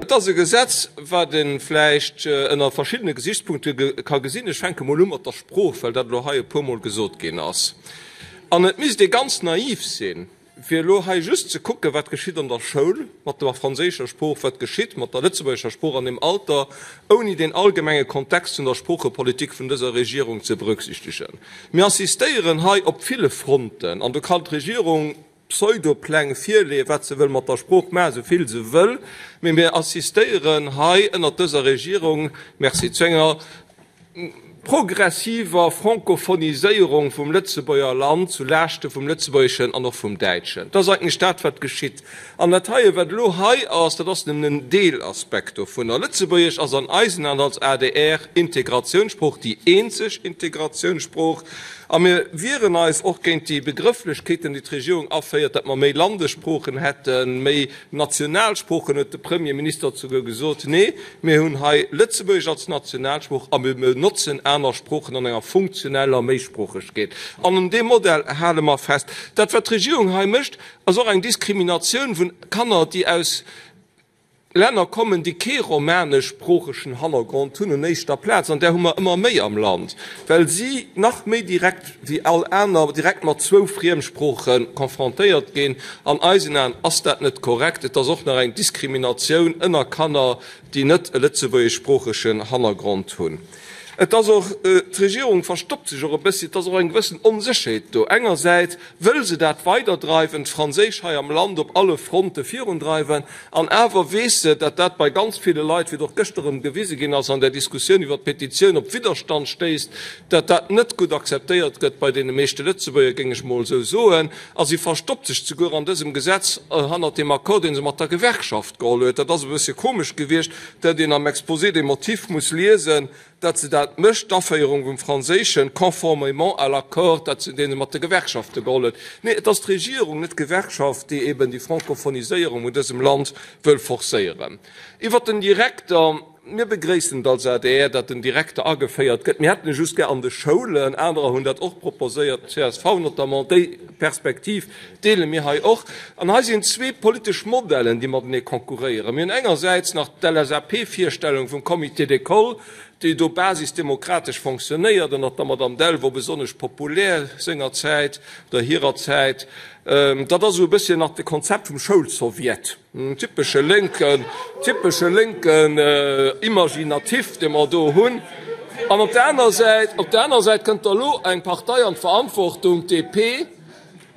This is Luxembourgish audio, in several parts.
Et ass e Gesetz, wat ee vläicht ënner verschiddene Gesichtspunkte ka gesinn. Ech fänke mol u mat der Sprooch, well dat elo hei e puermol gesot ginn ass. An et misst ee ganz naiv sinn, fir elo hei just ze kucken, wat geschitt an der Schoul mat der franséischer Sprooch, wat geschitt mat der lëtzebuergescher Sprooch an deem Alter, ouni deen allgemenge Kontext vun der Sproochepolitik vun dëser Regierung ze berücksichtegen. Mir assistéieren hei op ville Fronten, an do kann d'Regierung Pseudopläng virleeën, wat se wëll mat der Sprooch maachen, esou vill se wëll, mee mir assistéieren hei ënnert dëser Regierung, merci, zu enger progressiver Francophoniséierung vum Lëtzebuerger Land zu Laaschte vum Lëtzebuergeschen an och vum Däitschen. Dat ass eigentlech dat, wat geschitt. An dat heie, wat elo hei ass, dat ass nëmmen en Deelaspekt dovunner. Lëtzebuergesch ass an eisen Aen als adr Integratiounssprooch, déi eenzeg Integratiounssprooch. A mir wieren eis och géint déi Begrëfflechkeeten, déi d'Regierung aféiert, datt mer méi Landessproochen hätten, méi Nationalsproochen, huet de Premierminister souguer gesot. Nee, mir hunn hei Lëtzebuergesch als Nationalsprooch a mir benotzen aner Sproochen an enger funktioneller Méisproochegkeet. An un deem Modell hale mer fest. Dat, wat d'Regierung hei mécht, ass och eng Diskriminatioun vun Kanner, déi aus Länner kommen, déi kee romaneschsproochegen Hannergrond hunn, un éischter Plaz, an där hu mer ëmmer méi am Land, well si nach méi direkt wéi all aner direkt mat zwou Friemsprooche confrontéiert ginn. An eisen Aen ass dat net korrekt. Et ass och nach eng Diskriminatioun ënner Kanner, déi net e lëtzebuergeschsproochegen Hannergrond hunn. Et ass och, d'Regierung verstoppt sech och e bëssi, et ass och eng gewëssen Onsécherheet do. Engersäits wëll se dat weiderdreiwen, d'Franséisch hei am Land op alle Fronte virundreiwen, an awer weess se, datt dat bei ganz ville Leit, wéi et och gëschter erëm gewise ginn ass an der Diskussioun iwwert d'Petitioun, op Widderstand stéisst, datt dat net gutt akzeptéiert gëtt bei deene meeschte Lëtzebuerger, géing ech mol esou soen. A si verstoppt sech zeguer an dësem Gesetz hannert deem Accord, dee se mat der Gewerkschaft geholl huet. Dat ass e bëssche komesch gewiescht, dat een am Exposé des motifs muss liesen, datt se dat mécht, d'Aféierung vum Franséischen, conformément à l'accord, dat se, dee se mat de Gewerkschafte geholl huet. Nee, et ass d'Regierung, net d'Gewerkschaft, déi eben déi Francophoniséierung vun dësem Land wëll forcéieren. Iwwert den Direkter, Mir begréissen et als adr, datt den Direkter ageféiert gëtt. Mir hätten e just gär an de Schoulen. Anerer hunn dat och proposéiert, d'CSV notamment. Déi Perspektiv deele mir hei och. An hei sinn zwee politesch Modellen, déi matenee konkurréieren. Mir hunn engersäits nach d'LSAP-Virstellung vum Comité d'école, déi do basisdemokratesch fonctionnéiert, ënnert der Madame Delvaux besonnesch populär sengerzäit oder hirer Zäit. Dat ass esou e bësschen nach de Konzept vum Schoulsowjet, typesche lénken, typesche lénken Imaginatif, dee mer do hunn. An op der aner Säit, op der aner Säit kënnt da lo eng Partei an d'Verantwortung, d'DP,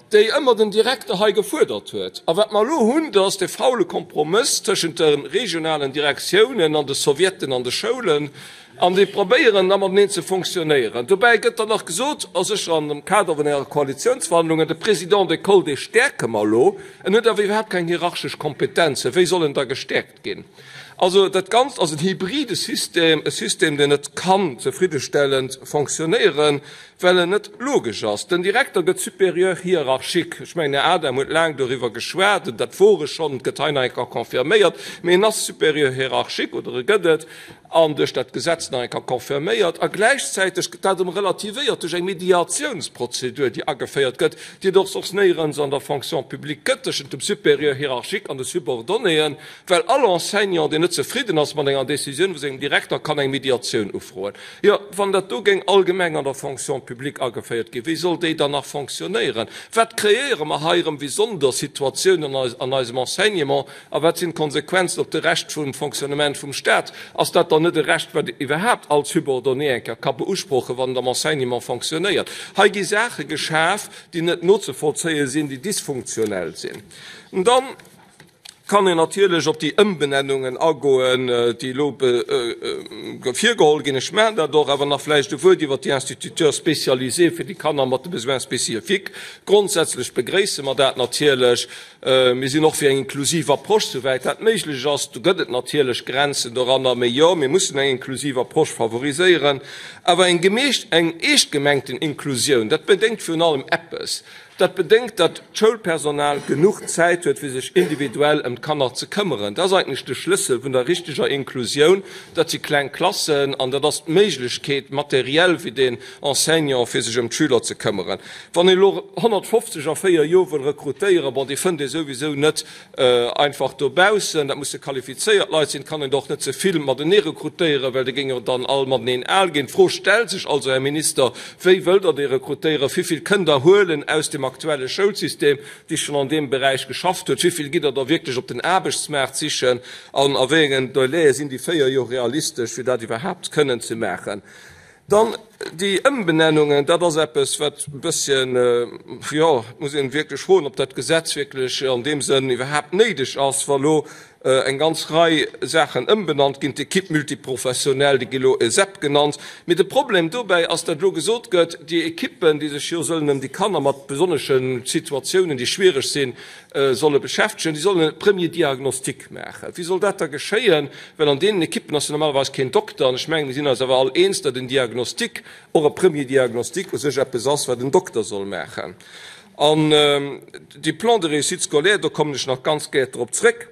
déi ëmmer den Direkter hei gefuerdert huet. A wat mer elo hunn, dat ass de faule Kompromëss tëschent de regionalen Direktiounen an de Sowjeten an de Schoulen, an déi probéieren da mateneen ze fonctionnéieren. Dobäi gëtt dann nach gesot, a sécher an dem Kader vun enger Koalitionsverhandlungen, de Président d'école, dee stäerke mer elo, en huet awer iwwerhaapt keng hierarchesch Kompetenzen, wéi soll en da gestäerkt ginn? Also dat Ganzt ass en hybride System, e System, deen net kann zefriddestellend fonctionnéieren, well en net logesch ass. Den Direkter gëtt Supérieur hiérarchique. Ech mengen, Här Adam huet laang doriwwer geschwat, dat wor e schonn, et gëtt hei nach eng Kéier confirméiert, mee en ass Supérieur hiérarchique oder e gëtt et, an duerch dat Gesetz nach eng Kéier confirméiert. A gläichzäiteg gëtt dat erëm relativéiert duerch eng Mediationsprozedur, déi ageféiert gëtt, déi et och soss néierens an der Fonction publique gëtt, tëschent dem Supérieur hiérarchique an de Subordonnéen, well all Enseignant, deen net zefridden ass mat enger Décisioun vu sengem Direkter, kann eng Mediatioun ufroen. Jo, wann dat do géing allgemeng an der Fonction publique ageféiert ginn, wéi soll déi dann nach fonctionnéieren? Wat kreéiere mer hei erëm wéi Sondersituatiounen an eisem Enseignement a wat sinn d'Konsequenzen op de Rescht vum Fonctionnement vum Stat? Ass dat dann net e Recht, wat iwwerhaapt all Subordonné eng Kéier ka beusprochen, wann et am Enseignement fonctionnéiert? Hei gi Saache geschaf, déi net nozevollzéie sinn, déi dysfunktionell sinn. Dann kann een natierlech op déi Ëmbenennungen agoen, déi elo virgeholl ginn. Ech maachen dat och. Awer nach vläicht e Wuert iwwert déi Instituteurs spécialisés fir déi Kanner mat de Besoins spécifiques. Grondsätzlech begréisse mer dat natierlech. Mir sinn och fir eng inklusiv Approche, souwäit dat méiglech ass. Do gëtt et natierlech Grenzen doranner. Mee jo, mir mussen eng inklusiv Approche favoriséieren. Awer eng eescht gemengten Inklusioun, dat bedéngt virun allem eppes. Dat bedéngt, datt d'Schoulpersonal genuch Zäit huet, fir sech individuell ëm d'Kanner ze këmmeren. Dat ass eigentlech de Schlëssel vun der richteger Inklusioun. Dat si kleng Klassen an dat ass d'Méiglechkeet materiell fir den Enseignant, fir sech ëm d'Schüler ze këmmeren. Wann een elo 150 a 4 Joer wëll rekrutéieren, bon, déi fënnt ee souwisou net einfach dobaussen. Dat musse qualifizéiert Leit sinn. Et kann een der och net ze vill matenee rekrutéieren, well déi géinge dann all mateneen al ginn. D'Fro stellt sech also, Här Minister, Wéi wëllt Der déi rekrutéieren? Wivill kënnt Der huelen aus dem aktuelle Schoulsystem, déi schonn an deem Beräich geschafft huet? Wivill gitt Der der wierklech op den Aarbechtsmaart sichen? An a wéi engen Delaie sinn déi 4 Joer realistesch, fir dat iwwerhaapt kënnen ze maachen? Dann déi Ëmbenennungen, dat ass eppes, wat e bësschen, jo, et muss een wierklech froen, ob dat Gesetz wierklech an deem Sënn iwwerhaapt néideg ass, wa lo eng ganz Rei Saachen ëmbenannt ginn. D'Équipe multiprofessionnelle, déi gi lo ESEP genannt. Mee de Problem dobäi ass, datt elo gesot gëtt, déi Ekippen, déi sech jo sollen ëm déi Kanner mat besonnesche Situatiounen, déi schwiereg sinn, solle beschäftegen, déi sollen e premier Diagnostic maachen. Wéi soll dat da geschéien? Well an deenen Ekippen ass jo normalerweis keen Dokter. An ech mengen, mir sinn eis awer all eens, datt en Diagnostic, och e premier Diagnostic, u sech eppes ass, wat en Dokter soll maachen. An déi Plans de réussite scolaire, do kommen ech nach ganz gär drop zréck.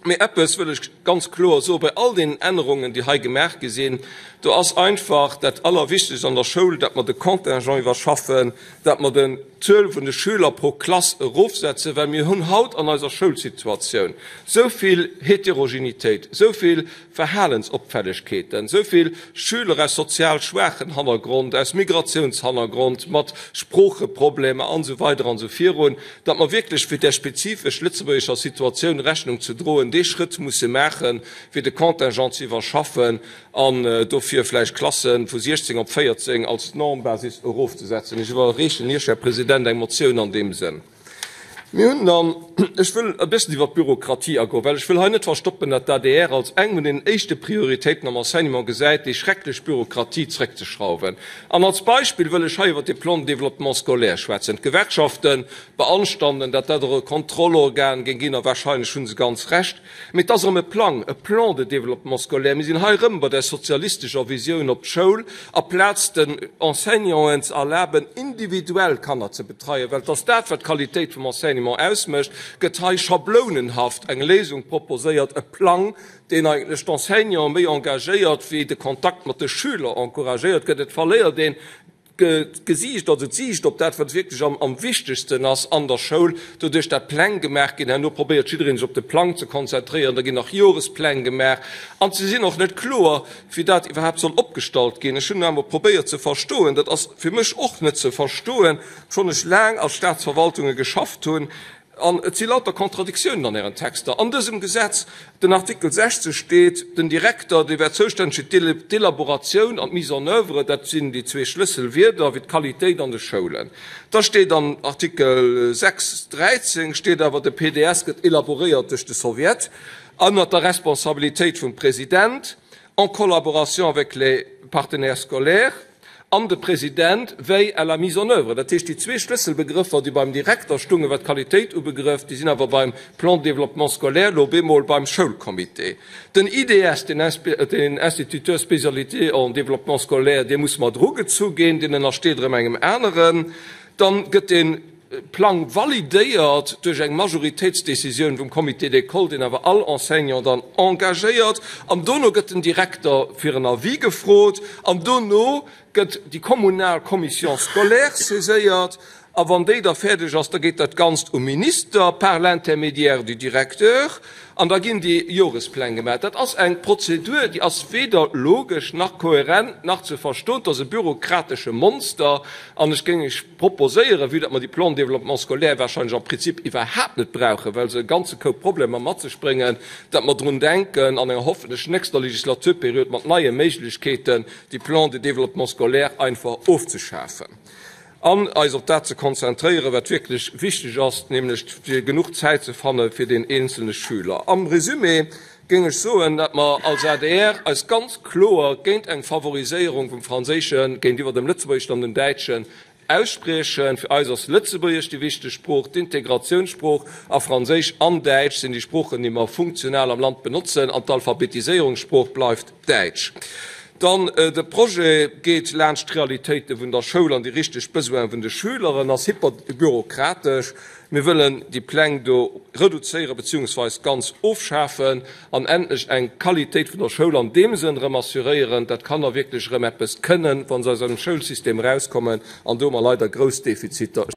Mee eppes wëll ech ganz kloer soen, Bei all deenen Ännerungen, déi hei gemaach gi sinn, do ass einfach dat Allerwichtegst an der Schoul, datt mer de Contingent iwwerschaffen, datt mer d'Zuel vun de Schüler pro Klass erofsetzen, well mir hunn haut an eiser Schoulsituatioun esou vill Heterogenitéit, esou vill Verhalensopfällegkeeten, esou vill Schüler aus sozial schwaachen Hannergrond, aus Migratiounshannergrond, mat Sproocheproblemer an esou weider an esou virun, datt mer wierklech, fir där spezifesch lëtzebuergescher Situatioun Rechnung ze droen, dee Schrëtt musse maachen, fir de Contingent ze iwwerschaffen an dofir vläicht Klasse vu 16 op 14 als Normbasis erofzesetzen. Ech iwwerreechen Iech, Här President, eng Motioun an deem Sënn. Mir hunn dann, ech wëll e bëssen iwwert d'Bürokratie agoen, well ech wëll hei net verstoppen, datt d'ADR als eng vun den éischte Prioritéiten am Enseignement gesäit, déi schrecklech Bürokratie zrëckzeschrauwen. An als Beispill wëll ech hei iwwert de Plan de développement scolaire schwätzen. D'Gewerkschafte beanstanden, datt dat och e Kontrollorgan géing ginn, a wahrscheinlech hu se ganz Recht. Mee et ass erëm e Plang, e Plan de développement scolaire. Mir sinn hei erëm bei där sozialistescher Visioun op d'Schoul, aplaz den Enseignanten ze erlaben, individuell Kanner ze betreien, well et ass dat, wat d'Qualitéit vum Enseignement ausmécht, gëtt hei schablounenhaft eng Léisung proposéiert, e Plang, deen eigentlech d'Enseignanten méi engagéiert wéi de Kontakt mat de Schüler encouragéiert gëtt. Et verléiert een d'Gesiicht, also d'Siicht op dat, wat wierklech am wichtegsten ass an der Schoul, doduerch dat Pläng gemaach ginn. Herno probéiert jiddereen sech op de Plang ze konzentréieren, da ginn nach Jorespläng gemaach an se sinn och net kloer, wéi dat iwwerhaapt soll opgestallt ginn. Ech hunn awer probéiert ze verstoen, dat ass fir mech och net ze verstoen, obschonn ech laang a Staatsverwaltunge geschafft hunn, An et si lauter Kontradiktiounen an Ären Texter. An dësem Gesetz, den Artikel 60 steet, den Direkter, dee wär zoustänneg fir d'Elaboratioun an d'Mise en œuvre, dat sinn déi zwee Schlësselwierder fir d'Qualitéit an de Schoulen. Da steet an Artikel 6, 13 steet awer, de PDS gëtt elaboréiert duerch de Soviet ënnert der Responsabilitéit vum President en collaboration avec les partenaires scolaires. An de President veille à la mise en œuvre. Dat heescht, déi zwee Schlësselbegrëffer, déi beim Direkter stungen, wat d'Qualitéit ubegrëfft, déi sinn awer beim Plan de développement scolaire elo op eemol beim Schoulcomité. Den IDS, den Instituteur spécialité en développement scolaire, dee muss mat erugezu ginn, deen ënnersteet erëm engem aneren. Dann gëtt dee Plang validéiert duerch eng Majoritéitsdécisioun vum Comité d'école, deen awer all Enseignant dann engagéiert. An dono gëtt den Direkter fir en Avis gefrot. An dono gëtt déi kommunal Commission scolaire saiséiert. A wann déi da fäerdeg ass, da geet dat Ganzt um Minister par l'intermédiaire du directeur. An da ginn déi Jorespläng gemaach. Dat ass eng Prozedur, déi ass weder logesch nach kohärent nach ze verstoen. Et ass e bürokratesche Monster. An ech géing Iech proposéieren, vue datt mer déi Plans de développement scolaire wahrscheinlech am Prinzip iwwerhaapt net brauchen, well se e ganze Koup Problemer mat sech bréngen, datt mer drun denken, an enger hoffentlech nächster Legislaturperiod mat neie Méiglechkeeten déi Plans de développement scolaire einfach ofzeschafen an eis op dat ze konzentréieren, wat wierklech wichteg ass, nämlech fir genuch Zäit ze fanne fir deen eenzelne Schüler. Am Résumé géing ech soen, datt mer als adr eis ganz kloer géint eng Favoriséierung vum Franséische géintiwwer dem Lëtzebuergeschen an dem Däitschen ausspriechen. Fir eis ass Lëtzebuergesch déi wichteg Sprooch, d'Integratiounssprooch, a Franséisch an Däitsch sinn déi Sproochen, déi mer funktional am Land benotzen, an d'Alphabetiséierungssprooch bleift Däitsch. Dann, de Projet geet laanscht d'Realitéite vun der Schoul an déi richteg Besoine vun de Schüler. En ass hyperbürokratesch. Mir wëllen déi Pläng do reduzéieren beziehungsweis ganz ofschafen an endlech eng Qualitéit vun der Schoul an deem Sënn erëm assuréieren, dat d'Kanner wierklech erëm eppes kënnen, wa se aus eisem Schoulsystem erauskommen. An do hu mer leider grouss Defiziter.